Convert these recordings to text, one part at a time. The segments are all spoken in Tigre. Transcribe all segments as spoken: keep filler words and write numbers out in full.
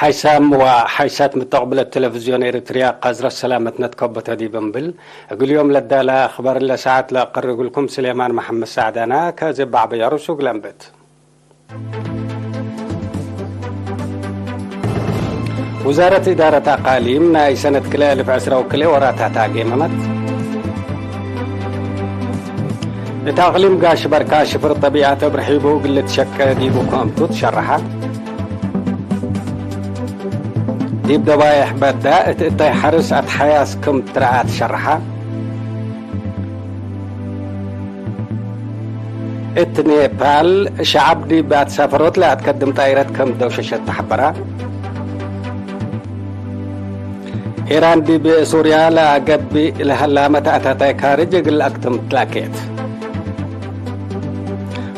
ሓይሳም ወሓይሳት ምተቅብለት ቴሌቪዝዮን ኤሪትርያ፣ ቀዝረት ሰላመትነ ትከበቶ ዲብ እንብል፣ እግል ዮም ለዳለ አክባር ለሰዓት ለአቀርብ እግልኩም ስሌማን መሐመድ ሳዕዳና። ከዚ በዐበይ አሩሱ እግል አንብት። ውዛረት እዳረት አቃሊም ናይ ሰነት ክልኤ እልፍ ዕስራ ወክልኤ ወራታት አጌመመት። እት አቅሊም ጋሽ በርካ ሽፍር ጠቢዐት እብ ርሒቡ እግል ልትሸቄ ዲቡ ክምቱ ትሸረሐ። ዲብ ደባይሕ በዳ እት እተይ ሐርስ አትሓያስ ክም ትረአ ትሸረሐ። እት ኔፓል፣ ሸዐብ ዲብ አትሳፈሮት ለአትከድም ጣይረት ክም ደውሸሸት ተሐበራ። ኢራን ዲብ ሱርያ ለአገብእ ለሀላ መትአታታይ ካርጅ እግል አክትም ትላኬት።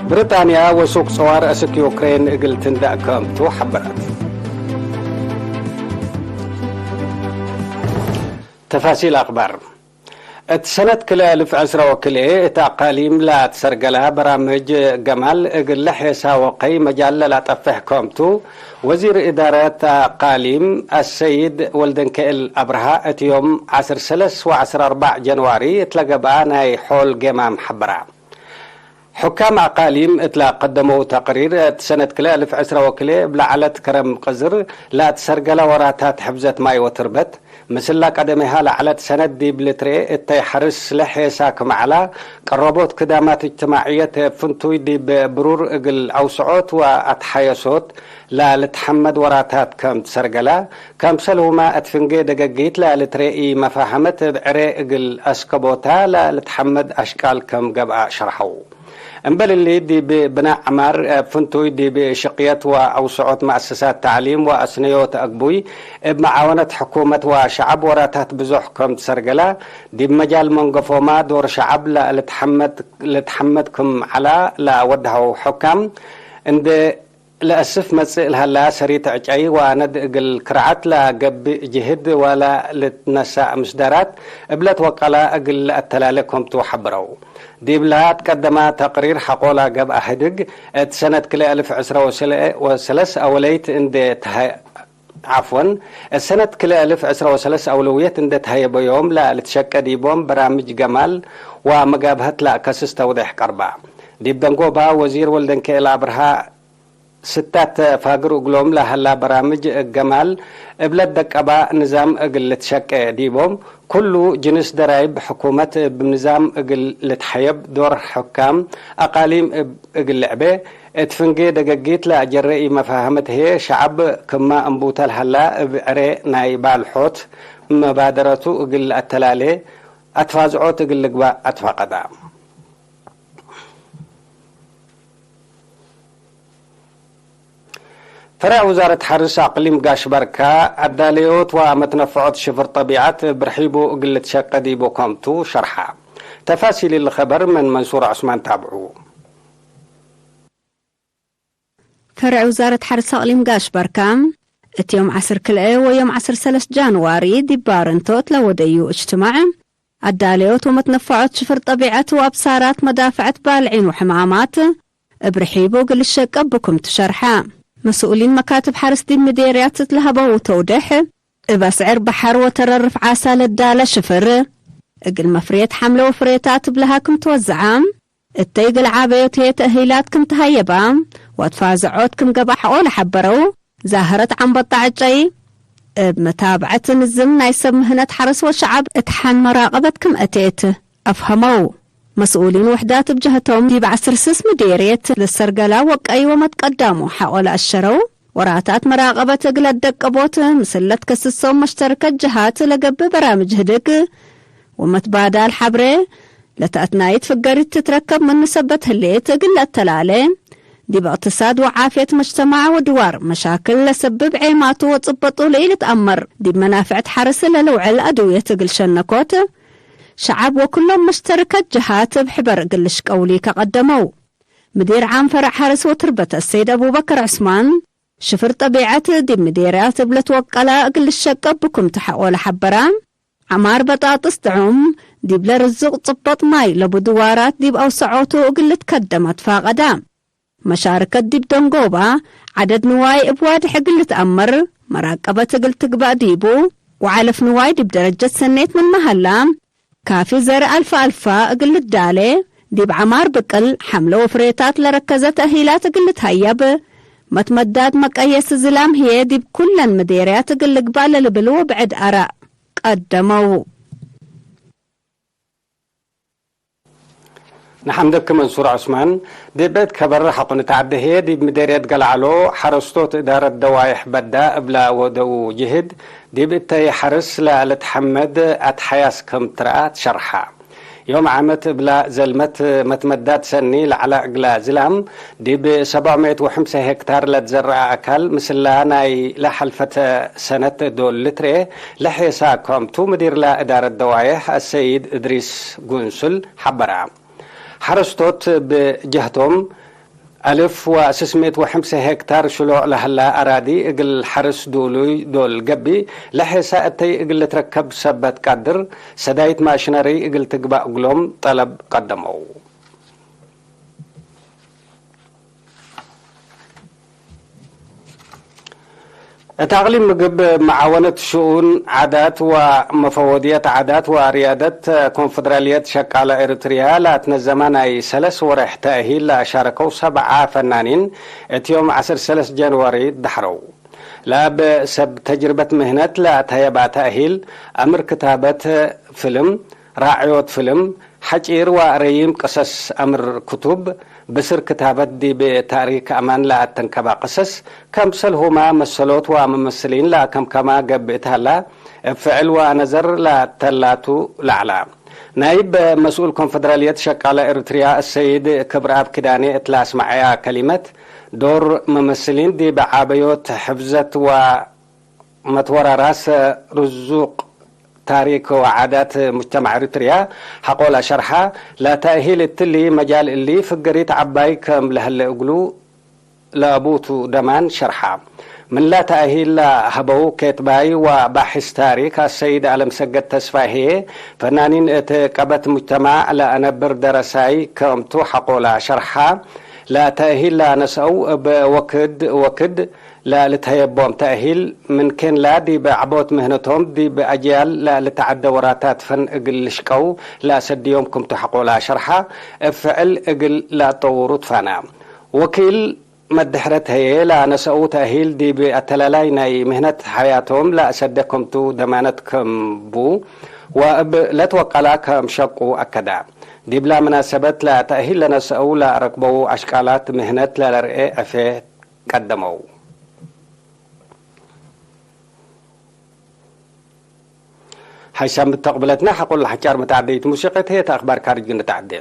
ብሪጣንያ ወሱቅ ጸዋር እስክ ዩክሬን እግል ትንዳእ ክምቱ ሐበረት። ተፋሲል አክባር። እት ሰነት ክልኤ እልፍ ዕስራ ወክልኤ እት አቃሊም ለአትሰርገላ በራምጅ ገማል እግል ለሔሳ ወቀይ መጃል ለላጠፍሕ ክምቱ፣ ወዚር እዳረት አቃሊም አሰይድ ወልደንከኤል አብርሃ እት ዮም ዐስር ሰለስ ወዐስር አርባዕ ጀንዋሪ እት ለገብአ ናይ ሖል ጌማም ሐበራ። ሑካም አቃሊም እት ለቀደመው ተቅሪር፣ እት ሰነት ክልኤ እልፍ ዕስራ ወክልኤ እብ ለዐለት ከረም ቅዝር ለአትሰርገላ ወራታት ሕፍዘት ማይ ወትርበት፣ ምስል ለቀደሜሃ ለዐለት ሰነት ዲብ ልትርኤ እተይ ሐርስ ለሔሳ ክም ዐላ፣ ቀረቦት ክዳማት እጅትማዕየት እብ ፍንቱይ ዲብ ብሩር እግል አውስዖት ወአትሓየሶት ለልትሐመድ ወራታት ከም ትሰርገላ፣ ከምሰልሁመ እት ፍንጌ ደገጊት ለልትርኤ ኢመፋሀመት እብ ዕሬ እግል አስከቦታ ለልትሐመድ አሽቃል ከም ገብአ ሸርሐው። እምበል እሊ፣ ዲብ ብናእ ዐማር፣ ፍንቱይ ዲብ ሽቅየት ወአውስዖት መአሰሳት ተዕሊም ወአስነዮት አግቡይ፣ እብ መዓወነት ሕኩመት ወሸዐብ ወራታት ብዞሕ ክም ትሰርገላ፣ ዲብ መጃል መንገፎማ ዶር ሸዐብ ለልትሐመድ፣ ልትሐመድ ክም ዐላ ለወድሀው ሑካም፣ እንዴ ለአስፍ መጽእ ለሀላ ሰሪት ዕጨይ ወአነድ እግል ክርዐት ለገብእ ጅህድ ወለ ልትነሳእ ምስዳራት እብ ለትወቀላ እግል ለአተላሌ ክምቱ ሐብረው። ዲብላ ትቀደመ ተቅሪር ሐቆላ ገብአ ህድግ፣ እት ሰነት ክልኤ እልፍ ዕስራ ወሰለስ አወለይት እንዴ ተሀ-፣ ዐፍወን፣ እት ሰነት ክልኤ እልፍ ዕስራ ወሰለስ አውለውየት እንዴ ተሀየበዮም ለልትሸቄ ዲቦም በራምጅ ገማል ወመጋብሀት ለአከስስ ተውዴሕ ቀርባ። ዲብ ደንጎባ ወዚር ወልደንኬኤል አብርሃ፣ ስታት ፋግር እግሎም ለሀላ በራምጅ ገማል እብ ለትደቀባ ንዛም እግል ልትሸቄ ዲቦም፣ ኩሉ ጅንስ ደራይብ ሕኩመት እብ ንዛም እግል ልትሐየብ፣ ዶር ሕካም አቃሊም እብ እግል ልዕቤ፣ እት ፍንጌ ደገጊት ለአጀሬ ኢመፋሀመት ህዬ፣ ሸዐብ ክመ እንቡተ ለሀላ እብ ዕሬ ናይ ባልሖት መባደረቱ እግል ለአተላሌ አትፋዝዖት እግል ልግባእ አትፋቀዳ። ፈሬዕ ውዛረት ሐርስ አቅሊም ጋሽ በርካ፣ አዳለዮት ወመትነፈዖት ሽፍር ጠቢዐት እብ ርሒቡ እግል ልትሸቄ ዲቡ ከምቱ ሸርሐ። ተፋሲል እሊ ኸበር ምን መንሱር ዑስማን ታብዑ። ፈሬዕ ውዛረት ሐርስ አቅሊም ጋሽ በርካ፣ እት ዮም ዐስር ክልኤ ወዮም ዐስር ሰለስ ጃንዋሪ ዲብ ባረንቶት ለወደዩ እጅትማዕ፣ አዳለዮት ወመትነፈዖት ሽፍር ጠቢዐት ወአብሳራት መዳፍዐት ባልዒን ወሕማማት እብ ርሒቡ እግል ልሸቀብ ብኩም ትሸርሐ። መስኡሊን መካትብ ሐርስ ዲብ ምዴርያት እት ለሀበው ተውዴሕ፣ እብ አስዕር በሐር ወተረርፍ ዓሳ ለዳለ ሽፍር፣ እግል መፍሬት ሐምለ ወፍሬታት እብ ለሃ ክም ትወዘዐ፣ እተይ እግል ዓበዮት ህዬ ተእሂላት ክም ተሀየባ ወትፋዘዖት ክም ገብአ ሐቆ ለሐበረው ዛህረት ዐንበጣ ዕጨይ፣ እብ መታብዐት ንዝም ናይ ሰብ ምህነት ሐርስ ወሸዐብ እት ሐን መራቀበት ክም አቴት አፍሀመው። መስኡሊን ውሕዳት እብ ጀህቶም፣ ዲብ ዐስር ስስ ምዴርየት ለሰርገላ ወቀይ ወመትቀዳሙ ሐቆ ለአሸረው ወራታት መራቀበት እግለ ደቀቦት፣ ምስል ለትከስሶም መሽተርከት ጀሃት ለገብእ በራምጅ ህድግ ወመትባዳል ሐብሬ፣ ለተአትናይት ፍገሪት ትትረከብ ምኑ ሰበት ህሌት፣ እግል ለአተላሌ፣ ዲብ እቅትሳድ ወዓፍየት መጅተማዕ ወድዋር መሻክል ለሰብብ ዔማቱ ወጽበጡ ለኢልትአመር፣ ዲብ መናፍዕት ሐርስ ለልውዕል አድውየት እግል ሸነኮት፣ ሸዐብ ወክሎም መሽተርከት ጀሃት እብ ሕበር እግል ልሽቀውሊ ከቀደመው። ምዲር ዓም ፈረዕ ሐርስ ወትርበት አሰይድ አቡበከር ዑስማን፣ ሽፍር ጠቢዐት ዲብ ምዴርያት እብ ለትወቀላ እግል ልሸቀብ ብኩም ተሐቆ ለሐበራ፣ ዐማር በጣጥስ ጥዑም፣ ዲብለ ርዙቅ ጽበጥ ማይ ለቡ ድዋራት ዲብ አውሰዖቱ እግል ልትከደም አትፋቀዳ። መሻርከት ዲብ ደንጎባ፣ ዐደድ ንዋይ እብ ዋድሕ እግል ልትአመር፣ መራቀበት እግል ትግባእ ዲቡ፣ ወዐለፍ ንዋይ ዲብ ደረጀት ሰኔት ምንመ ሀላ፣ ካፊ ዘርእ አልፈ አልፋ እግል ልዳሌ፣ ዲብ ዐማር ብቅል፣ ሐምለ ወፍሬታት ለረከዘ ተእሂላት እግል ልትሀየብ፣ መትመዳድ መቀየስ ዝላም ህዬ ዲብ ኩለን ምዴርያት እግል ልግባእ ለልብል ወብዕድ አራእ ቀደመው። ነሐምደክ መንሱር ዑስማን። ዲብ ቤት ከበር ሐቆ ንትዐዴ ህዬ፣ ዲብ ምዴርየት ገለዐሎ ሐረስቶት እዳረት ደዋይሕ በዳ እብላ ወደዉ ጅህድ፣ ዲብ እተይ ሐርስ ለልትሐመድ አትሐያስ ክም ትረአ ትሸርሐ። ዮም ዓመት እብላ ዘልመት መትመዳድ ሰኒ ለዐለ እግላ ዝላም፣ ዲብ ሰብዕ ምእት ወሐምሳ ሄክታር ለትዘረአ አካል፣ ምስላ ናይ ለሐልፈተ ሰነት ዶል ልትርኤ ለሔሳ ክምቱ፣ ምዲርላ እዳረት ደዋይሕ አሰይድ እድሪስ ጉንሱል ሐበራ። ሐረስቶት ብጀህቶም፣ አልፍ ወስስ ምእት ወሐምሳ ሄክታር ሽሎዕ ለሀላ አራዲ እግል ሐርስ ዱሉይ ዶል ገብእ፣ ለሔሳ እተይ እግል ልትረከብ ሰበት ቃድር፣ ሰዳይት ማሽነሪ እግል ትግባእ እግሎም ጠለብ ቀደመው። እት አቅሊም ምግብ መዓወነት ሽኡን ዓዳት ወመፈወድየት ዓዳት ወርያደት ኮንፈደራልየት ሸቃለ ኤሪትርያ ለአትነዘመ ናይ ሰለስ ወሬሕ ተእሂል ለአሻረከው ሰብዓ ፈናኒን እት ዮም ዐስር ሰለስ ጀንዋሪ ደሐረው። ለአብ ሰብ ተጅርበት ምህነት ለአተየባ ተእሂል፣ አምር ክታበት ፍልም፣ ራዕዮት ፍልም፣ ሐጪር ወአረይም ቅሰስ አምር ክቱብ፣ ብስር ክታበት ዲብ ታሪክ አማን ለአተንከባ ቅሰስ፣ ከምሰልሁመ መሰሎት ወመመስሊን ለአከምከማ ገብእ ተሀላ፣ እብ ፍዕል ወነዘር ለአተላቱ ለዐላ። ናይብ መስኡል ኮንፈደራልየት ሸቃለ ኤሪትርያ አሰይድ ክብረአብ ኪዳኔ እት ለአስመዐያ ከሊመት፣ ዶር መመስሊን ዲብ ዐበዮት ሕፍዘት ወ መትወራራስ ርዙቅ ታሪክ ወዓዳት ሙጅተማዕ ኤሪትርያ ሐቆ ለሸርሐ፣ ለተእሂል እትሊ መጃል እሊ ፍገሪት ዐባይ ከም ለህለ እግሉ ለአቡቱ ደማን ሸርሐ። ምን ለተእሂል ለሀበው ኬትባይ ወባሕስ ታሪክ አሰይድ አለምሰገድ ተስፋይ ህዬ፣ ፈናኒን እት ቀበት ሙጅተማዕ ለአነብር ደረሳይ ክምቱ ሐቆ ለሸርሐ፣ ለተእሂል ለነስአው እብ ወክድ ወክድ ለልትሀየቦም ተእሂል፣ ምን ኬንላ ዲብ ዐቦት ምህነቶም ዲብ አጅያል ለልትዐደ ወራታት ፈን እግል ልሽቀው ለአሰድዮም ክምቱ ሐቆ ለሸርሐ፣ እብ ፍዕል እግል ለአጠውሩ ትፋና። ወኪል መድሕረት ህዬ ለነስአው ተእሂል ዲብ አተላላይ ናይ ምህነት ሐያቶም ለአሰደ ክምቱ ደማነት ክም ቡ ወእብ ለትወቀላ ከም ሸቁ አከዳ። ዲብላ መናሰበት ለተእሂል ለነስአው ለአረክበው አሽቃላት ምህነት ለለርኤ ዕፌ ቀደመው። ሐይሳም እት ተቅብለትነ ሐቆ ለሐጫር መትዐደይት ሙሲቀት ህዬ እት አክባር ካርጅ ግንተዐዴ።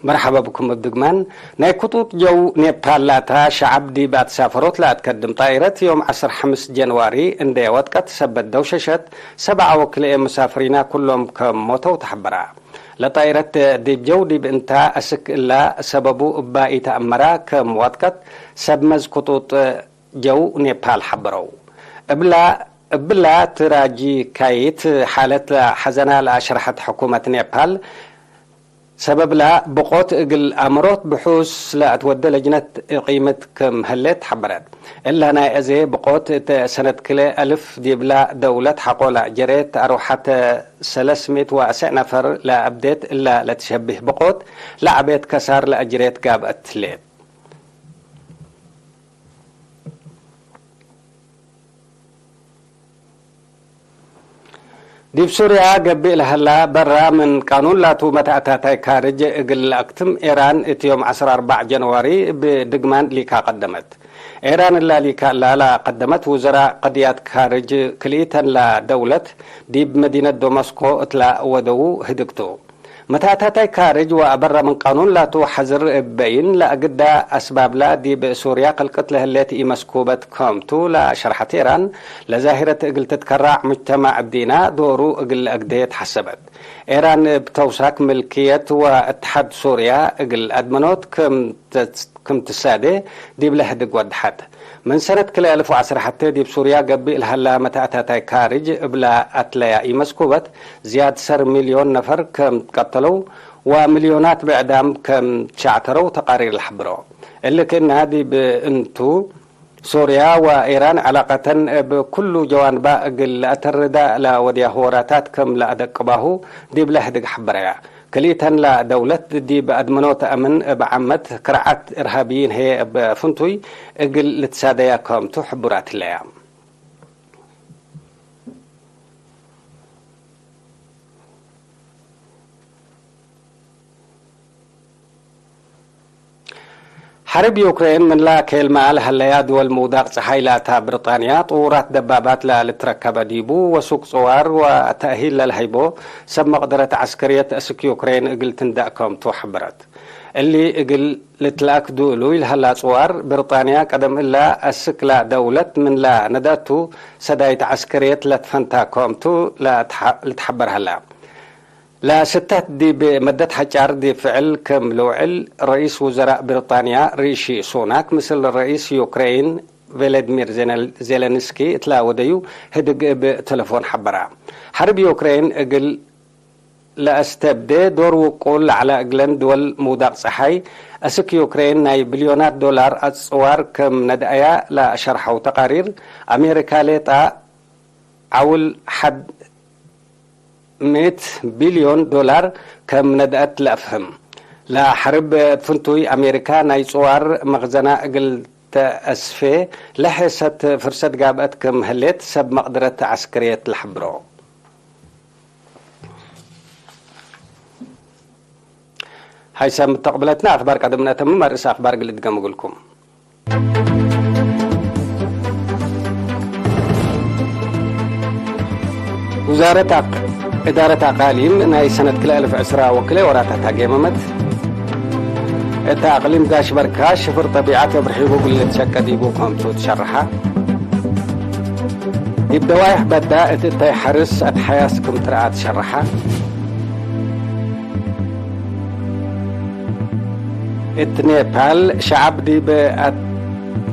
መርሐበ ብኩም እብ ድግማን። ናይ ክጡጥ ጀው ኔፓል ላታ ሸዐብ ዲብ አትሳፈሮት ለአትከድም ጣይረት ዮም ዐስር ሐምስ ጀንዋሪ እንዴ ወጥቀት ሰበት ደውሸሸት፣ ሰብዓ ወክልኤ ሙሳፍሪና ኩሎም ከም ሞተው ተሐበራ። ለጣይረት ዲብ ጀው ዲብ እንታ አስክ እላ ሰበቡ እባ ኢተአመራ ከም ወጥቀት ሰብ መዝ ክጡጥ ጀው ኔፓል ሐበረው። እብላ፣ እብላ ትራጂካይት ሓለት ለሐዘና ለአሸርሐት ሕኩመት ኔፓል፣ ሰበብላ ብቆት እግል አምሮት ብሑስ ለአትወደ ለጅነት እቂምት ክም ህሌት ሐበረት። እላ ናይ አዜ ብቆት እተ ሰነት ክልኤ አልፍ ዲብላ ደውለት ሐቆ ለአጀሬት አርወሐተ ሰለስ ምእት ወአስዕ ነፈር ለአብዴት እላ ለትሸብህ ብቆት ለዐቤት ከሳር ለአጅሬት ጋብአት ህሌት። ዲብ ሱርያ ገብእ ለሀላ በራ ምን ቃኑን ላቱ መተአታታይ ካርጅ እግል ለአክትም ኤራን እት ዮም ዐስር አርበዕ ጀንዋሪ እብ ድግማን ሊካ ቀደመት። ኤራን እላ ሊካ እላ ለቀደመት ውዘራእ ቅድያት ካርጅ ክልኢተን ለደውለት ዲብ መዲነት ዶመስኮ እትላ ወደዉ ህድግቱ። መታታታይ ካርጅ ወአበረ ምን ቃኑን ላቱ ሐዝር እብ በይን፣ ለአግዳ አስባብላ ዲብ ሱርያ ክልቅት ለህሌት ኢመስኩበት ክምቱ ለሸርሐት ኤራን፣ ለዛሂረት እግል ትትከራዕ ሙጅተማዕ ዲና ዶሩ እግል ለአግዴ ተሐሰበት። ኤራን እብ ተውሳክ ምልክየት ወእትሓድ ሱርያ እግል አድመኖት ክም ትሳዴ ዲብለ ህድግ ወደሐት። ምን ሰነት ክልኤ አልፍ ወዐስር ሐቴ ዲብ ሱርያ ገብእ ለሀላ መተአታታይ ካርጅ እብላ አትለያ ኢመስኩበት ዝያድ ሰር ሚልዮን ነፈር ከም ትቀተለው ወሚልዮናት ብዕዳም ከም ትሸዕተረው ተቃሪር ለሐብሮ። እሊ ክእነ ዲብ እንቱ፣ ሶርያ ወኢራን ዐላቀተን እብ ኩሉ ጀዋንባ እግል ለአተርዳ ለወድያሁ ወራታት ከም ለአደቅባሁ ዲብለ ህድግ ሐበረያ። ክልኢተን ለደውለት ዲብ አድመኖት አምን እብ ዓመት ክርዓት እርሃብይን ህዬ እብ ፍንቱይ እግል ልትሳደያ ከምቱ ሕቡራት ህለያ። ሐርብ ዩክሬን ምንላ ኬልመ ለሀለያ ድወል ምውዳቅ ጸሓይ ላታ ብርጣንያ ጥዉራት ደባባት ለልትረከበ ዲቡ ወሱቅ ጽዋር ወተእሂል ለልሀይቦ ሰብ መቅደረት ዐስከርየት እስክ ዩክሬን እግል ትንደእ ከምቱ ሐበረት። እሊ እግል ልትለአክዱ እሉይ ለሀላ ጽዋር ብርጣንያ ቀደም እላ እስክ ለደውለት ምንላ ነደአቱ ሰዳይት ዐስከርየት ለትፈንታ ከምቱ ለትሐ-፣ ልትሐበር ሀላ። ለስተት ዲብ መደት ሐጫር ዲብ ፍዕል ክም ልውዕል ረኢስ ውዘራእ ብሪጣንያ ሪሺ ሱናክ ምስል ረኢስ ዩክሬይን ቬለድሚር ዜነ-፣ ዜለንስኪ እትላ ወደዩ ህድግ እብ ተለፎን ሐበራ። ሐርብ ዩክሬይን እግል ለአስተብዴ ዶር ውቁል ለዐለ እግለን ድወል ምውዳቅ ጸሓይ፣ አስክ ዩክሬይን ናይ ብልዮናት ዶላር አጽዋር ክም ነድአያ ለሸርሐው ተቃሪር፣ አሜሪካ ሌጣ ዐውል ሐድ ምእት ቢልዮን ዶላር ከም ነድአት ለአፍህም። ለሐርብ ፍንቱይ አሜሪካ ናይ ጽዋር መክዘና እግል ተአስፌ ለሐሰት ፍርሰት ጋብአት ክም ህሌት ሰብ መቅደረት ዐስከርየት ለሐብሮ። ሀይሰ ምተቅብለትና አክባር ቀደም ነአተምም፣ አርእስ አክባር እግል እድገም እግልኩም። ውዛረት አቅ-፣ እዳረት አቃሊም ናይ ሰነት ክልኤ አልፍ ዕስራ ወክልኤ ወራታት አጌመመት። እተ አቅሊም ጋሽ በርካ ሽፍር ጠቢዐት እብ ርሒቡ እግል ልትሸቀ ዲቡ ከምቱ ትሸርሐ። ዲብ ደዋይሕ በዳ እት እተይ ሐርስ አድሐያስ ክም ትረአ ትሸርሐ። እት ኔፓል፣ ሸዐብ ዲብ አት-፣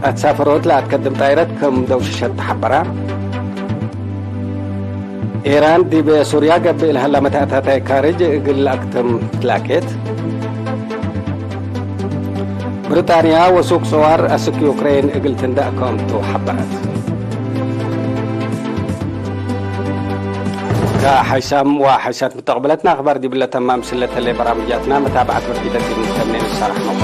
አትሳፈሮት ለአትከድም ጣይረት ክም ደውሽሸት ተሐበራ። ኢራን ዲብ ሱርያ ገብእ ለሀላ መተአታታይ ካርጅ እግል ለአክትም ትላኬት። ብሪጣንያ ወሱቅ ጽዋር አስክ ዩክሬን እግል ትንዳእ ከምቱ ሐበረት። ከሐይሳም ወሐይሳት ምተቅበለትና አክባር ዲብለ ተማም ስለተሌ በራምጃትና መታብዐት ወፊደት ዲብ ንተምኔ ንሰራሕ ነው።